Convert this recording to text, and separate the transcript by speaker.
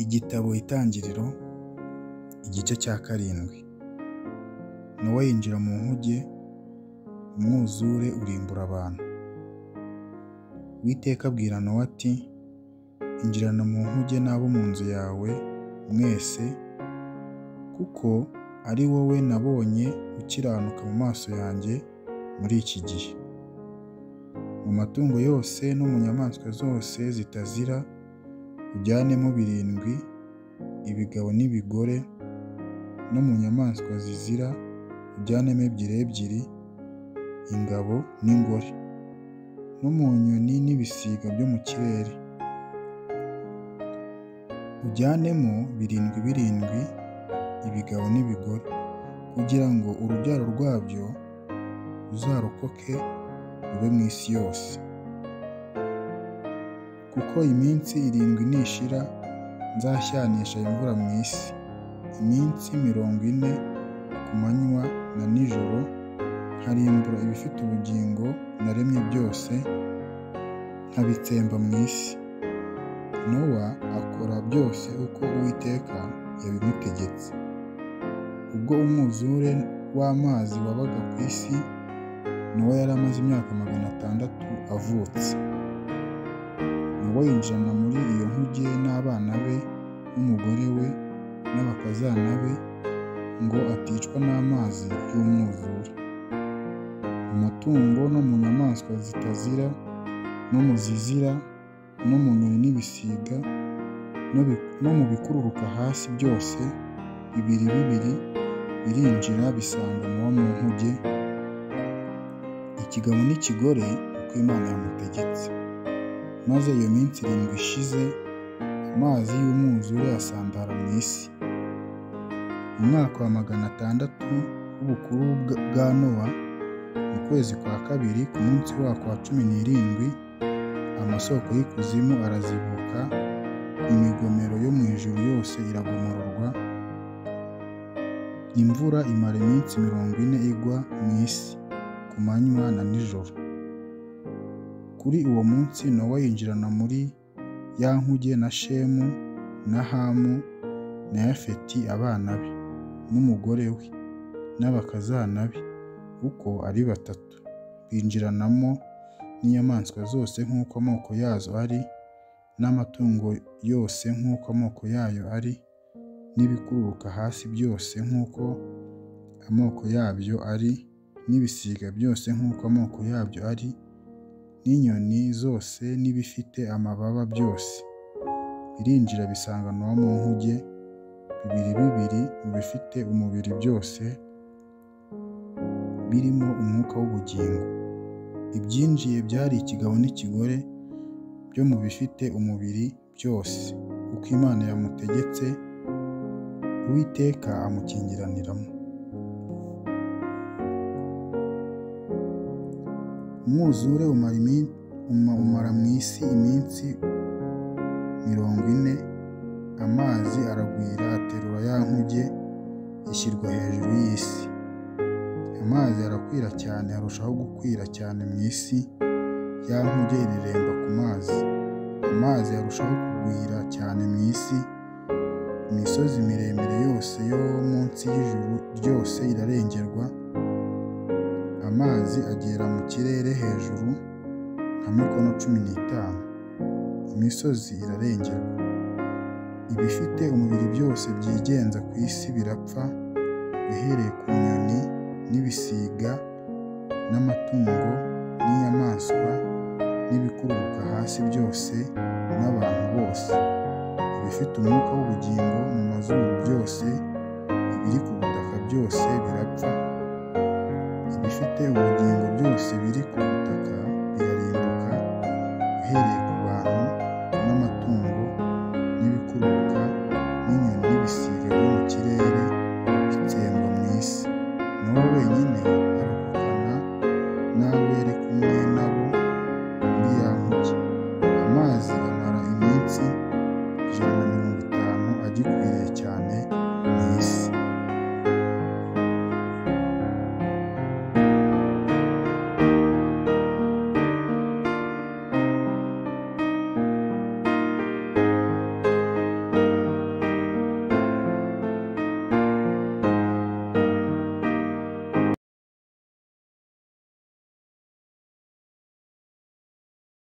Speaker 1: Igitabo Itangiriro igice cya 7. Nowa yinjira mu nkuge, umwuzure urimbura abantu. Uwiteka abwira Nowa ati: injirana mu nkuge n'abo mu nzu yawe mwese, kuko ari wowe nabonye ukiranuka mu maso yanjye muri iki gihe. Mu matungo yose no mu nyamaswa zose zitazira ujyanemo 7, ibigabo n'ibigore, no mu nyamaswa zizira ujyanemo 2 2, ingabo n'ingore, no mu nyoni n'ibisiga byo mu kirere ujyanemo 7 7, ibigabo n'ibigore, kugira ngo urubyaro rwabyo ruzarokoke rube mu isi yose. Kuko iminsi 7 nishira nzashyanisha imvura mu isi, iminsi 40 ku manywa na nijoro, nkarimbura ibifite ubugingo naremye byose, nkabitsemba mu isi. Nowa akora byose uko Uwiteka yabimutegetse. Ubwo umwuzure w'amazi wabaga ku isi, Nowa yari amaze imyaka 600 avutse. Nowa yinjirana muri iyo nkuge n'abana be n'umugore we n'abakazana be, ngo aticwa n'amazi y'umwuzure. Mu matungo no mu nyamaswa zitazira no mu zizira no mu nyoni n'ibisiga no mu bikururuka hasi byose, 2 2 birinjira bisanga Nowa mu nkuge, ikigabo n'ikigore, uko Imana yamutegetse. Maze iyo minsi 7 ishize, amazi y'umwuzure asandara mu isi. Mu mwaka wa 600 w'ubukuru bwa Nowa, mu kwezi kwa 2 ku munsi wako wa 17, amasoko y'ikuzimu arazibuka, imigomero yo mu ijuru yose iragomororwa, imvura imara iminsi 40 igwa mu isi, ku manywa na nijoro. Kuri uwo munsi Nowa yinjirana muri ya nkuge na Shemu na Hamu na Yafeti abana be, n'umugore we n'abakazana be, uko ari 3. Binjiranamo n'inyamaswa zose nk'uko amoko yazo ari, n'amatungo yose nk'uko amoko yayo ari, n'ibikururuka hasi byose nk'uko amoko yabyo ari, n'ibisiga byose nk'uko amoko yabyo ari, n'inyoni zose n'ibifite amababa byose. Birinjira bisanga Nowa mu nkuge, 2 2 mu bifite umubiri byose birimo umwuka w'ubugingo. Ibyinjiye byari ikigabo n'ikigore byo mu bifite umubiri byose, uko Imana yamutegetse, Uwiteka amukingiraniramo. Umwuzure umara mu isi iminsi 40, amazi aragwira aterura ya nkuge, ishyirwa hejuru y'isi. Amazi arakwira cyane, arushaho gukwira cyane mu isi, ya nkuge ireremba ku mazi. Amazi arushaho kugwira cyane mu isi, imisozi miremire yose yo munsi y'ijuru ryose irarengerwa. Amazi agera mu kirere hejuru nka mikono 15, imisozi irarengerwa. Ibifite umubiri byose byigenza ku isi birapfa, bihereye ku nyoni n'ibisiga n'amatungo n'inyamaswa n'ibikururuka hasi byose n'abantu bose. Ibifite umwuka w'ubugingo mu mazuru byose, ibiri ku butaka byose birapfa. Ibifite ubugingo byose biri ku butaka birarimbuka, uhereye